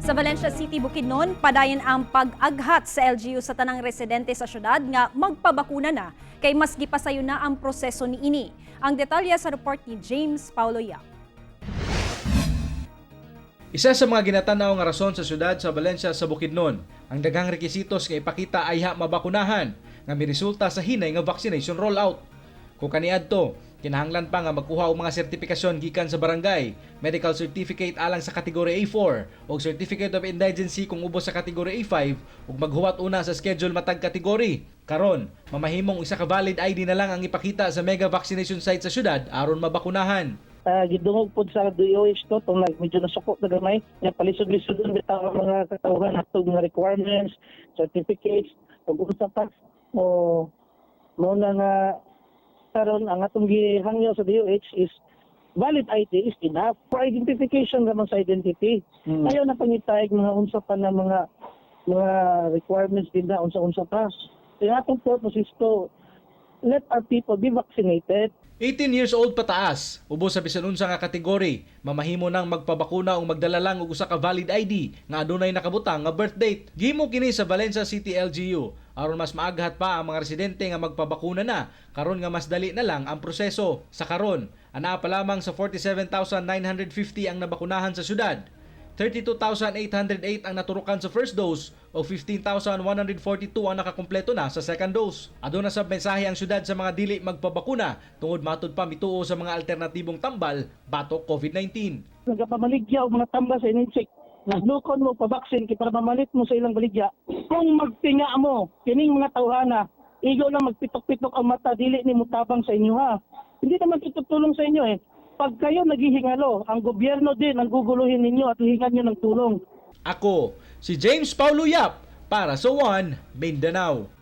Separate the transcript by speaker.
Speaker 1: Sa Valencia City, Bukidnon, padayon ang pag-aghat sa LGU sa tanang residente sa syudad nga magpabakuna na kay mas gipasayon na ang proseso niini. Ang detalye sa report ni James Paulo Yap.
Speaker 2: Isa sa mga ginatanaw nga rason sa syudad sa Valencia sa Bukidnon, ang daghang rekisitos nga ipakita ayha mabakunahan nga miresulta sa hinay nga vaccination rollout. Kung kaniadto, kinahanglan pa nga magkuha og mga sertifikasyon gikan sa barangay, medical certificate alang sa category A4 ug certificate of indigency kung ubos sa category A5 ug maghuwat una sa schedule matag category. Karon, mamahimong usa ka valid ID na lang ang ipakita sa mega vaccination site sa syudad aron mabakunahan.
Speaker 3: Gidungog pod sa DOH to tong nag medyo nasuko na gamay nya, palisod-lisod bitaw ang mga katawhan atong mga requirements, certificates ug unsa pa. O mao na nga karon ang atong gihangyo sa DOH is valid ID is enough for identification naman sa identity. Ayaw na pangitay mga unsa pa na mga requirements din na unsa-unsa pa. Kaya atong purpose is to let our people be vaccinated.
Speaker 2: 18 years old pataas, ubos sa bisan unsa nga kategory, mamahimo nang magpabakuna o magdala lang og usa ka valid ID nga adunay nakabutang nga birth date. Gihimo kini sa Valencia City LGU aron mas maaghat pa ang mga residente nga magpabakuna na karon nga mas dali na lang ang proseso. Sa karon, anaa pa lamang sa 47,950 ang nabakunahan sa syudad. 32,808 ang naturukan sa first dose o 15,142 ang nakakumpleto na sa second dose. Aduna sab mensahe ang syudad sa mga dili magpabakuna tungod matud pa mituo sa mga alternatibong tambal batok COVID-19.
Speaker 3: Nagapamaligya og mga tambal sa Intsik. Naglukon mo pa-vaccine kay para mamalit mo sa ilang baligya. Kung magtinga mo kining mga tawhana, igo lang magpitok-pitok ang mata, dili ni mutabang sa inyo ha. Hindi naman tutulong sa inyo eh. Pag kayo naghihingalo, ang gobyerno din ang guguluhin ninyo at hihingan nyo ng tulong.
Speaker 2: Ako, si James Paulo Yap para sa One Mindanao.